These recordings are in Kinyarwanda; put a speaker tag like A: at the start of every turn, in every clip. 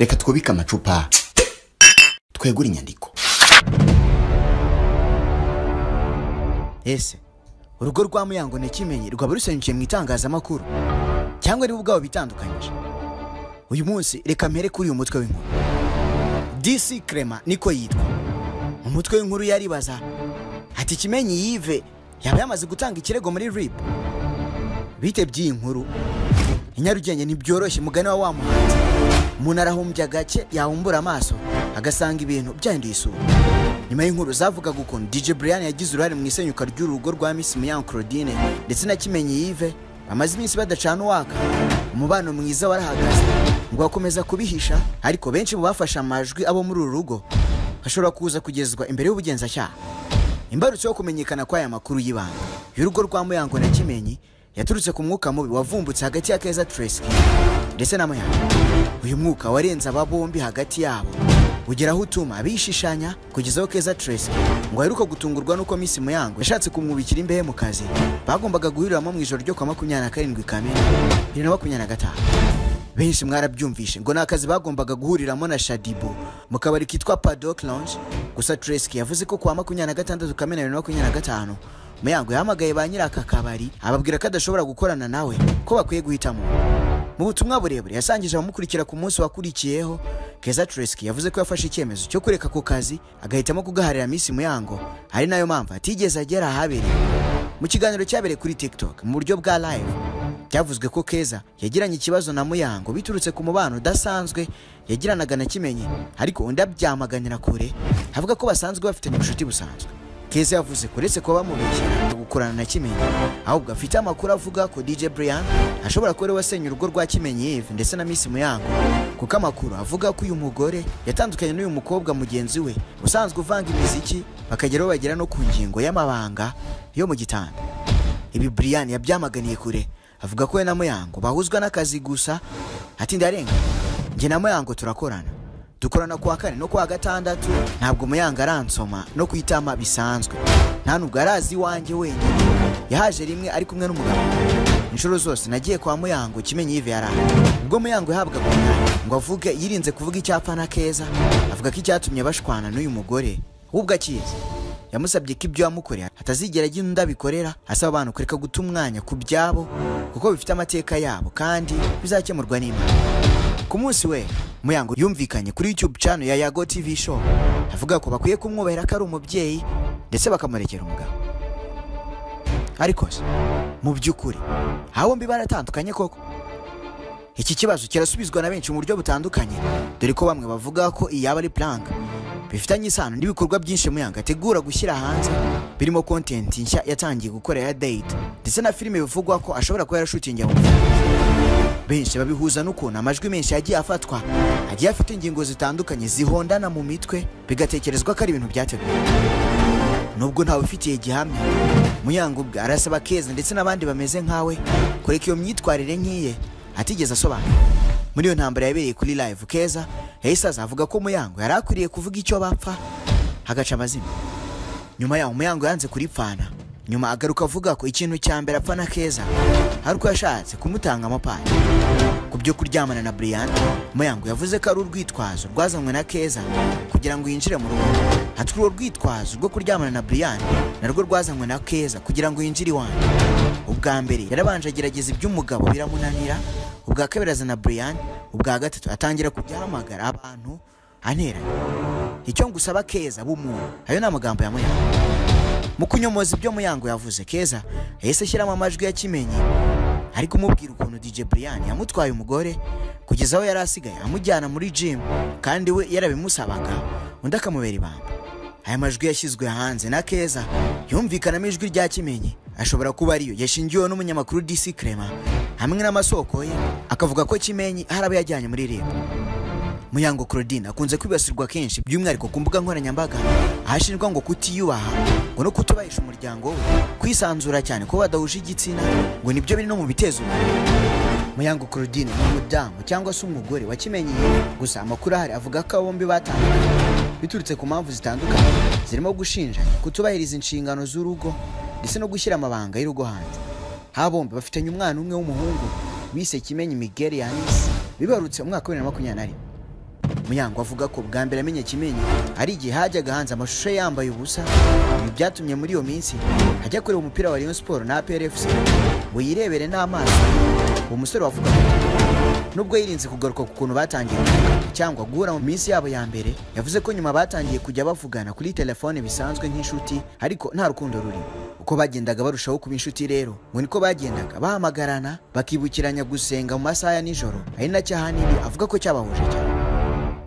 A: Reka twubike amacupa, twegure inyandiko.
B: Ese urugo rwa Muyango na Kimenyi rwaba rusenyukiye mu itangazamakuru cyangwa ari bo ubwabo bitandukanyije? Uyu munsi reka mpere kuri uyu mutwe w'inkuru. DC Clement niko yitwa. Umutwe w'inkuru yaribaza ati Kimenyi Yves yaba yamaze gutanga ikirego muri RIB. Bite by'iyi nkuru? I Nyarugenge ntibyoroshye, mugani wa wa muhanzi. Umuntu arahumbya gake yahumbura amaso agasanga ibintu byahinduye isura. Nyuma y'inkuru zavugaga ukuntu DJ Brian yagize uruhare mu isenyuka ry'urugo rwa Miss Muyango Claudine ndetse na Kimenyi Yves bamaze iminsi badacana uwaka, umubano mwiza warahagaze ngo bakomeza kubihisha, ariko benshi mu bafashe amajwi abo muri uru rugo bashobora kuza kugezwa imbere y'ubugenzacyaha. Imbarutso yo kumenyekana kw'aya makuru y'ibanga y'urugo rwa Muyango na Kimenyi yaturutse ku mwuka mubi wavumbutse hagati ya Keza Tresky ndetse na Muyango. Uyu mwuka warenze aba bombi hagati yabo ugera aho utuma bishishanya, kugeza aho Keza Tresky ngo aheruka gutungurwa n'uko Miss Muyango yashatse kumwubikira imbehe mu kazi bagombaga guhuriramo mu ijoro ryo kwa 27 Kamena 2025. Benshi mwarabyumvishe ngo ni akazi bagombaga guhuriramo na Shadibu mu kabari kitwa Paddock Lounge. Gusa Tresky yavuze ko kwa 26 Kamena 2025 Muyango yahamagaye ba nyiri aka kabari ababwira ko adashobora gukorana nawe, ko bakwiye guhitamo. Mu butumwa burebure yasangije abamukurikira ku munsi wakurikiyeho, Keza Tresky yavuze ko yafashe icyemezo cyo kureka ako kazi agahitamo kugaharira Miss Muyango, ari nayo mpamvu atigeze agera ahabereye. Mu kiganiro cyabereye kuri TikTok mu buryo bwa live, byavuzwe ko Keza yagiranye ikibazo na Muyango biturutse ku mubano udasanzwe yagiranaga na Kimenyi, ariko undi abyamaganira kure avuga ko basanzwe bafitanye ubucuti busanzwe. Keza yavuze ko uretse kuba bamubeshyera gukorana na Kimenyi, ahubwo afite amakuru avuga ko DJ Brian ashobora kuba ariwe wasenye urugo rwa Kimenyi Yves ndetse na Miss Muyango, kuko amakuru avuga ko uyu mugore yatandukanye n'uyu mukobwa mugenzi we usanzwe uvanga imiziki, bakageraho bagera no ku ngingo y'amabanga yo mu gitanda. Ibi Brian yabyamaganiye kure, avuga ko we na Muyango bahuzwa n'akazi gusa, ati ndarenga njye na Muyango turakorana, dukorana kuwa kane no kuwa gatandatu, ntabwo Muyango aransoma no kwitama bisanzwe, nta nubwo arazi iwanjye wenyine, yahaje rimwe ari kumwe n'umugabo. Inshuro zose nagiye kwa Muyango Kimenyi Yves yarahari. Ubwo Muyango yahabwaga umwanya ngo avuge, yirinze kuvuga icyapfa na Keza, avuga ko icyatumye bashwana n'uyu mugore ubwo akizi. Yamusabye ko ibyo yamukoreye atazigera agira undi abikorera, asaba abantu kureka guta umwanya ku byabo kuko bifite amateka yabo kandi bizakemurwa n'Imana. Ku munsi we Muyango yumvikanye kuri YouTube channel ya Yago TV Show avuga ko bakwiye kumwubahira ko ari umubyeyi ndetse bakamurekera umugabo. Ariko se mu by'ukuri abo bombi baratandukanye koko? Iki kibazo kirasubizwa na benshi mu buryo butandukanye, dore ko bamwe bavuga ko iyi yaba ari prank bifitanye isano n'ibikorwa byinshi Muyango ategura gushyira hanze, birimo content nshya yatangiye gukora ya date ndetse na filime bivugwa ko ashobora kuba yarashutingiye mu. Benshi babihuza n'ukuntu amajwi menshi yagiye afatwa agiye afite ingingo zitandukanye zihondana mu mitwe, bigatekerezwa ko ari ibintu byateguwe. Nubwo ntawe ufitiye gihamya, Muyango ubwe arasaba Keza ndetse n'abandi bameze nkawe kureka iyo myitwarire nk'iye atigeze asobanura. Muri iyo ntambara yabereye kuri live, Keza yahise aza avuga ko Muyango yari akwiriye kuvuga icyo bapfa hagaca amazina. Nyuma yaho Muyango yanze kuripfana, nyuma agaruka avuga ko ikintu cya mbere apfa na Keza ari uko yashatse kumutanga amapari. Ku byo kuryamana na Brian, Muyango yavuze ko ari urwitwazo rwazanywe na Keza kugira ngo yinjire mu rugo. Ati urwo rwitwazo rwo kuryamana na Brian narwo rwazanywe na Keza kugira ngo yinjire iwanjye. Ubwa mbere yarabanje agerageza iby'umugabo biramunanira, ubwa kabiri azana Brian, ubwa gatatu atangira kujya ahamagara abantu anteranya. Icyo ngusaba Keza b'umuntu. Ayo ni amagambo ya Muyango. Mu kunyomoza ibyo Muyango yavuze, Keza yahise ashyiramo amajwi ya Kimenyi ari kumubwira ukuntu DJ Brian yamutwaye umugore kugeza aho yari asigaye amujyana muri gym kandi we yarabimusabaga, undi akamubera ibamba. Aya majwi yashyizwe hanze na Keza yumvikanamo ijwi rya Kimenyi, ashobora kuba ariyo yashingiweho n'umunyamakuru DC Clement hamwe n'amasoko ye, akavuga ko Kimenyi hari abo yajyanye muri RIB. Muyango Claudine akunze kwibasirwa kenshi by'umwihariko ku mbuga nkoranyambaga, ahashinjwa ngo kutiyubaha, ngo no kutubahisha umuryango we, kwisanzura cyane ko badahuje igitsina, ngo nibyo biri no mu biteza urugo. Muyango Claudine ni umudamu cyangwa se umugore wa Kimenyi, gusa amakuru ahari avuga ko bombi batandukanye biturutse ku mpamvu zitandukanye zirimo gushinjanya, kutubahiriza inshingano z'urugo ndetse no gushyira amabanga y'urugo hanze. Aba bombi bafitanye umwana umwe w'umuhungu bise Kimenyi Miguel Yanis, bibarutse umwaka wa 2021. Muyango avuga ko bwa mbere amenye Kimenyi ari igihe hajyaga hanze amashusho yambaye ubusa. Ibi byatumye muri iyo minsi ajya kureba umupira wa Rayon Sports na APR FC ngo yirebere n'amaso uwo musore wavuga. Nubwo yirinze kugaruka ku kuntu batangiye cyangwa guhura mu minsi yabo ya mbere, yavuze ko nyuma batangiye kujya bavugana kuri telefone bisanzwe nk'inshuti, ariko nta rukundo rurimo. Uko bagendaga barushaho kuba inshuti rero ngo niko bagendaga bahamagarana bakibukiranya gusenga mu masaha ya nijoro, ari nacyo ahanini avuga ko cyabahuje cyane.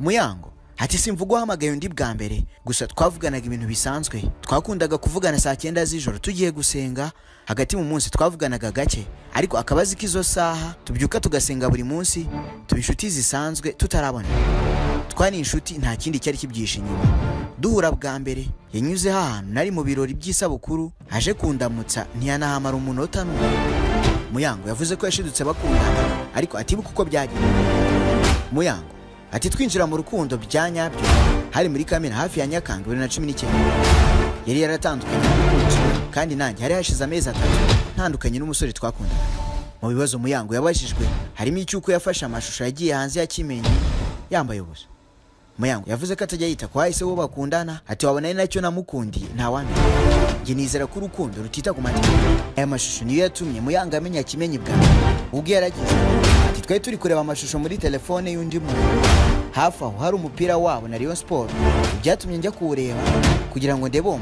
B: Muyango ati simvuga uhamagaye undi bwa mbere, gusa twavuganaga ibintu bisanzwe. Twakundaga kuvugana saa 9 z'ijoro tugiye gusenga, hagati mu munsi twavuganaga gake, ariko akabazi k'izo saha tubyuka tugasenga buri munsi, tuba inshuti zisanzwe tutarabona. Twari inshuti nta kindi cyari kibyishe inyuma. Duhura bwa mbere yanyuze ahantu nari mu birori by'isabukuru aje kundamutsa, ntiyanahamara umunota n'umwe. Muyango yavuze ko yashidutse bakundana ariko atibuka uko byagenze. Muyango ati twinjira mu rukundo bya nyabyo hari muri Kamena hafi ya Nyakanga 2019. Yari yaratandukanye n'umukunzi kandi nanjye hari hashize amezi 3 ntandukanye n'umusore twakundanaga. Mu bibazo Muyango yabajijwe harimo icyuko yafashe amashusho yagiye hanze ya Kimenyi yambaye ubusa. Muyango yavuze ko atajya yita kwa ise wo bakundana, ati wabona ari nacyo namukundiye ntawamenya. Njye nizera ko urukundo rutita ku mateka. Aya mashusho niyo yatumye Muyango amenya Kimenyi bwa ubwo yaragize ati twari turi kureba amashusho muri telefone y'undi muntu, hafi aho hari umupira wabo na Rayon Sports, byatumye njya kuwureba kugira ngo ndebe uwo.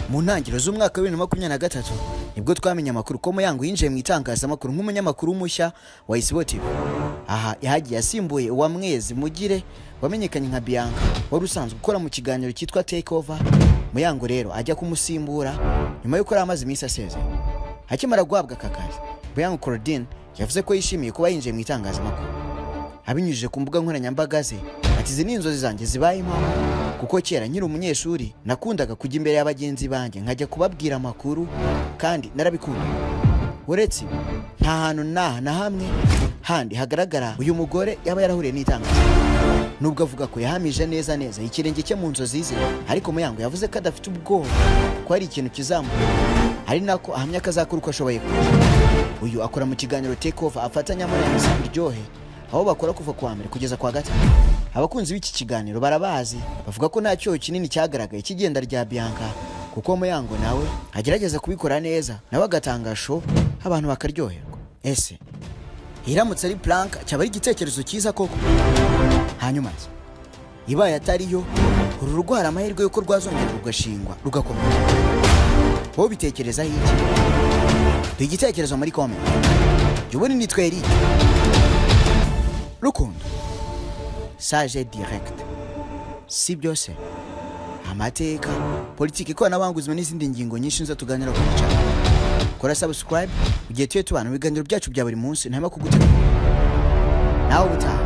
B: Mu ntangiriro z'umwaka wa 2023 nibwo twamenye amakuru ko Muyango yinjiye mu itangazamakuru nk'umunyamakuru mushya wa Isibo TV. Aha yahagiye asimbuye Uwamwezi Mugire wamenyekanye nka Bianca wari usanzwe ukora mu kiganiro cyitwa Take Over. Muyango rero ajya kumusimbura nyuma y'uko yari amaze iminsi asezeye. Akimara guhabwa aka kazi, Muyango Claudine yavuze ko yishimiye kuba yinjiye mu itangazamakuru. Abinyujije ku mbuga nkoranyambaga ze ati izi ni inzozi zanjye zibaye impamo, kuko kera nkiri umunyeshuri nakundaga kujya imbere y'abagenzi banjye nkajya kubabwira amakuru kandi narabikunda. Uretse nta hantu na hamwe handi hagaragara uyu mugore yaba yarahuriye n'itangazamakuru. Nubwo avuga ko yahamije neza neza ikirenge cye mu nzozi ze, ariko Muyango yavuze ko adafite ubwoba ko hari ikintu kizamuka, ari nako ahamya ko azakora uko ashoboye. Uyu akora mu kiganiro Take Over afatanya na MC Buryohe, aho bakora kuva kuwa mbere kugeza kuwa gatanu. Abakunzi b'iki kiganiro barabazi, bavuga ko nta cyoho kinini cyagaragaye kigenda rya Bianca, kuko Muyango nawe agerageza kubikora neza, nawe agatanga show abantu bakaryoherwa. Ese iramutse ari prank cyaba ari igitekerezo cyiza koko? Hanyuma ibaye atariyo, uru rugo hari amahirwe yuko rwazongera rugashingwa rugakomera. Wowe bitekereza iki? Duhe igitekerezo muri comment. Jya nitwe Eric Rukundo Sage Direct. Si byose amateka, politiki, ikoranabuhanga, ubuzima n'izindi ngingo nyinshi nzo tuganira ku gicamunsi. Kora subscribe ugiye tuye tubana mu biganiro byacu bya buri munsi, ntama kugutegura. Nawe ubutaha.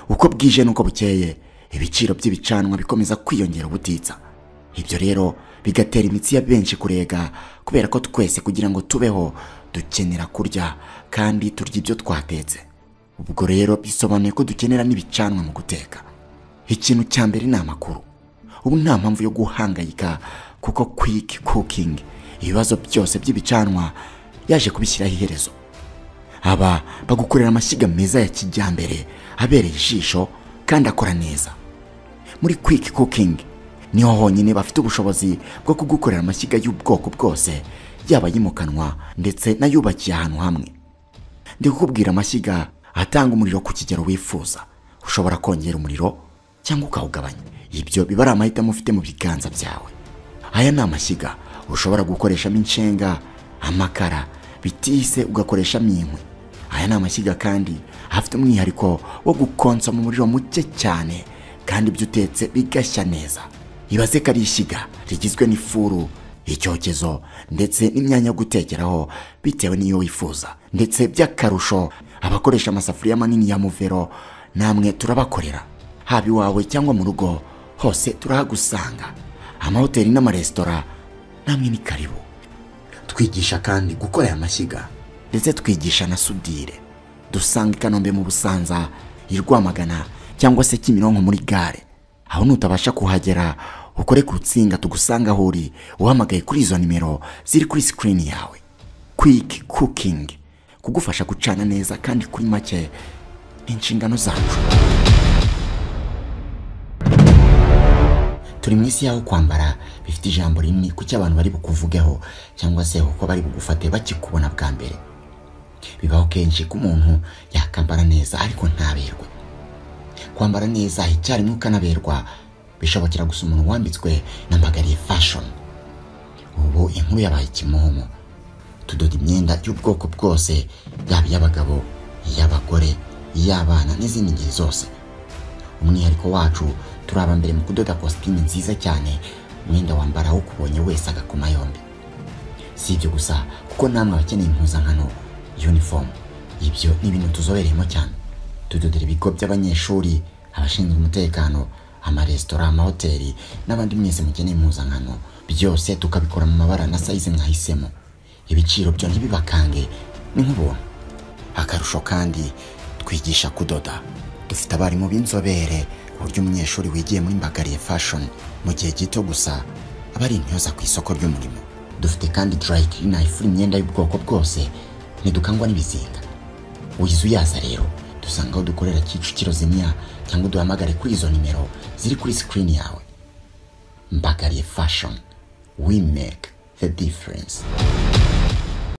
A: Uko bwije nuko bukeye ibiciro by'ibicanwa bikomeza kwiyongera ubutitsa. Ibyo rero bigatera imitsi ya benshi kurega, kubera ko twese kugira ngo tubeho dukenera kurya kandi turya ibyo twatetse. Ubwo rero bisobanuye ko dukenera n'ibicanwa mu guteka. Ikintu cya mbere ni amakuru. Ubu nta mpamvu yo guhangayika kuko Quick Cooking ibibazo byose by'ibicanwa yaje kubishyiraho iherezo. Aba bagukorera amashyiga meza ya kijyambere abereye ijisho kandi akora neza. Muri Quick Cooking niho honyine bafite ubushobozi bwo kugukorera amashyiga y'ubwoko bwose, yaba yimukanwa ndetse n'ayubakiye ahantu hamwe. Ndi kukubwira amashyiga atanga umuriro ku kigero wifuza. Ushobora kongera umuriro cyangwa ukawugabanya. Ibyo biba ari amahitamo ufite mu biganza byawe. Aya ni amashyiga ushobora gukoreshamo inshenga, amakara, bitise ugakoreshamo inkwi. Aya ni amashyiga kandi afite umwihariko wo gukonsa mu muriro muke cyane kandi ibyo utetse bigashya neza. Ibaze ko ari ishyiga rigizwe n'ifuru, icyokezo ndetse n'imyanya yo gutekeraho bitewe n'iyo wifuza. Ndetse by'akarusho abakoresha amasafuriya manini ya muvero namwe turabakorera, haba iwawe cyangwa mu rugo hose turahagusanga. Amahoteli n'amaresitora namwe ni karibu. Twigisha kandi gukora aya mashyiga ndetse twigisha na sudire. Dusanga i Kanombe mu Busanza, i Rwamagana cyangwa se Kimironko muri gare. Aho nutabasha kuhagera ukore ku rutsinga tugusanga aho uri, uhamagaye kuri izo nimero ziri kuri screen yawe. Quick Cooking, Kugufasha gucana neza kandi kuri make ni inshingano zacu. Turi mu isi yaho kwambara bifite ijambo rinini ku cyo abantu bari bukuvugeho cyangwa se uko bari bugufate bakikubona bwa mbere. Bibaho kenshi ko umuntu yakambara neza ariko ntaberwe. Kwambara neza icyarimwe ukanaberwa bishobokera gusa umuntu wambitswe na Mbagariye Fashion. Ubu inkuru yabaye ikimomo. Tudoda imyenda y'ubwoko bwose, yaba iy'abagabo, iy'abagore, iy'abana n'izindi ngeri zose. Umwihariko wacu turaba mbere mu kudoda kositimu nziza cyane, umwenda wambara ukubonye wese agakoma yombi. Si ibyo gusa kuko namwe abakeneye impuzankano uniform, ibyo ni ibintu tuzobereyemo cyane. Tudodera ibigo by'abanyeshuri, abashinzwe umutekano, amaresitora, amahoteli n'abandi mwese mukeneye impuzankano, byose tukabikora mu mabara na size mwahisemo. Ibiciro byo ntibibakange, ni nk'ubuntu. Akarusho kandi twigisha kudoda. Dufite abarimu b'inzobere ku buryo umunyeshuri wigiye muri Mbagariye Fashion mu gihe gito gusa aba ari intyoza ku isoko ry'umurimo. Dufite kandi dry cleaner ifura imyenda y'ubwoko bwose, ntidukangwa n'ibizinga. Wize uyaza rero, dusanga aho dukorera Kicukiro Zimya cyangwa duhamagare kuri izo nimero ziri kuri screen yawe. Mbagariye Fashion, we make the difference.